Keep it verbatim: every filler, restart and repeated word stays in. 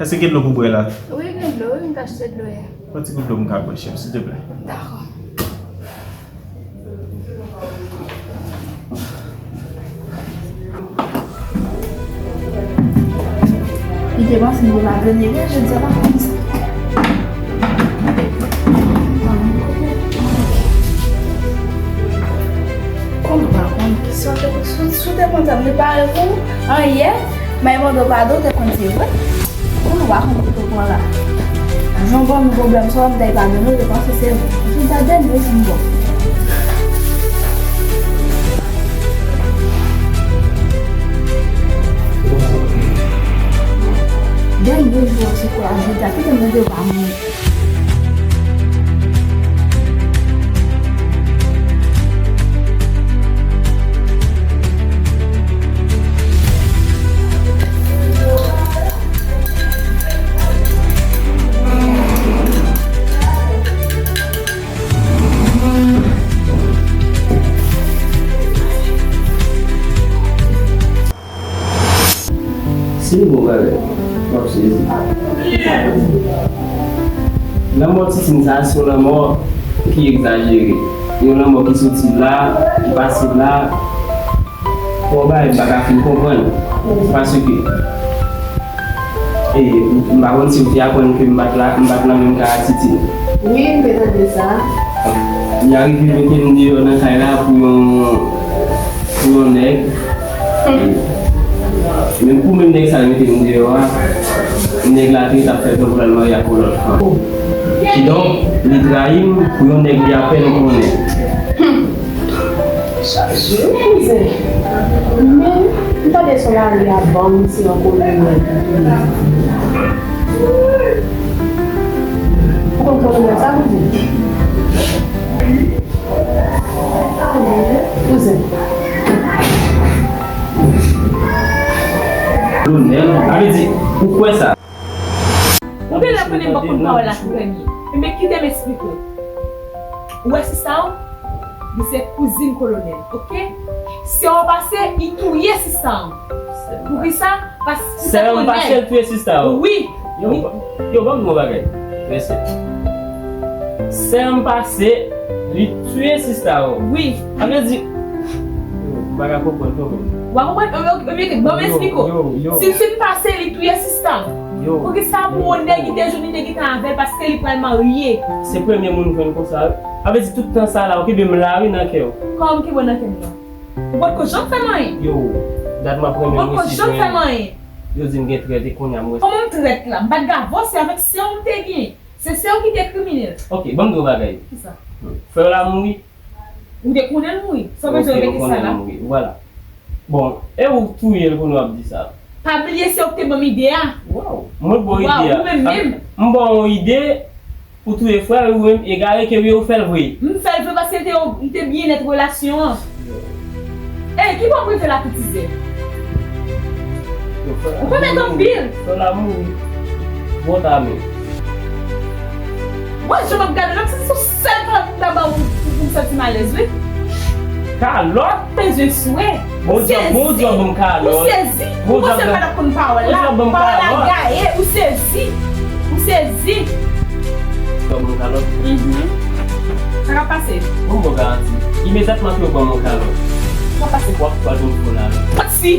Èske gen dlo pou bwè la? Wi, gen dlo, wi, m ta achte dlo yè. Yon ti gout dlo m ka bwè, chèf, silteplè. Dakò. Li te panse m te pa vle nève, jodi a pa konn sa. Kòm ou pa konn, si w te, si w, si w te konn sa m te pare pou ou, an yè, m a mande w padon, w te konn se vre. Kòm ou pa konn kote w pran la. Jan w ban m pwoblèm sa, m ta padone w, te panse se vre. Paske m ta dènye jou m bon. Dènye jou an se kwa, jodi a, kite m mande w pa moun. Si m bon bagay, w ap sezi. Lanmò Titine sa a se yon lanmò ki egzajere. Yon lanmò ki soti la, ki pase la. Bon, bagay m pa ka fin konprann. Paske, e, m pa konn si w te aprann ke m pa t la, m pa t nan menm kay ak Titine. Wi, m te tande sa. Li arive mete m deyò nan kay la pou yon, pou yon nèg. Men pou menm nèg sa l mete m deyò a, nèg la te t ap fè plan pou l al marye ak yon lòt fanm. Kidonk, li trayi m pou yon nèg li apèn konnen. Chak jou, kouzen. Men, m tande se yon mari a ban m, se yon kolonèl pou touye. Ou konn kolonèl sa, kouzen? Kouzen. Kolonèl, sa vle di, ou kwè sa? Ou genlè konnen m pa konn pawòl la tou premye. Enben, kite m esplike w. Ou wè sista w? Li se kouzin kolonèl, oke? Sè w pase, li touye sista w. Poukisa? Paske sè m pase, li touye sista w. Wi. Yo, yo, ban m di w yon bagay. Mesye. Sè m pase, li touye sista w. Wi. Sa vle di, yo, m pa ka konprann non, men. W a konprann? Yo, yo, yo, yo, ban m esplike w. Yo, yo. Si, si m pase, li touye sista m. Yo. Poukisa pou yon nèg ki te jwenn li te gentan avè l paske li pral marye? Se premye moun m jwenn konsa, wi. Sa vle di tout tan sa la, ou kenbe m la, wi, nan kè w. Kòman m kenbe w nan kè m nan? Ou potko janm fè m anyen. Yo, dat m ap renmen mwen si jwenn. Ou potko janm fè m anyen. Yo di m gen trèt e kounye a m wè. Kòman m trèt la? M pa t gen avans avèk sè w m te gen. Se sè w ki te kriminèl. Oke, ban m di w yon bagay. Kisa? Frè w la mouri. Ou te konnen l mouri. Sa w bezwen repete sa la? Vwala. Bon, e ou k touye l kounye w ap di sa? Pa bliye se ou k te ban m ide a. Waw. Mwen k ba w ide a. Waw, ou menm menm. M ba w yon ide pou touye frè w, ou menm egare ke wi ou fè l vre. M fè l vre paske l te, li te byennèt relasyon an. Ey, ki bò w rive la Koutizè? Ou pa mèt anpil. Frè w la mouri. Bon ta men. Mwen, jan m ap gade w la, m santi se yon sèl kalòt m ta ba w pou, pou, pou m santi m alèz, wi. Kalòt? Bezwen swè. Bondye, Bondye ban m kalòt. Ou sezi. Ou panse m pa t ap konn pawòl la? Pawòl la gaye. Ou sezi. Ou sezi. Bondye ban m kalòt. Mhm. Sa k ap pase? Ban m ba w garanti. Imedyatman ke yo ban m yon kalòt. Sa k ap pase? W ap, w ap jwenn fo la. Pati!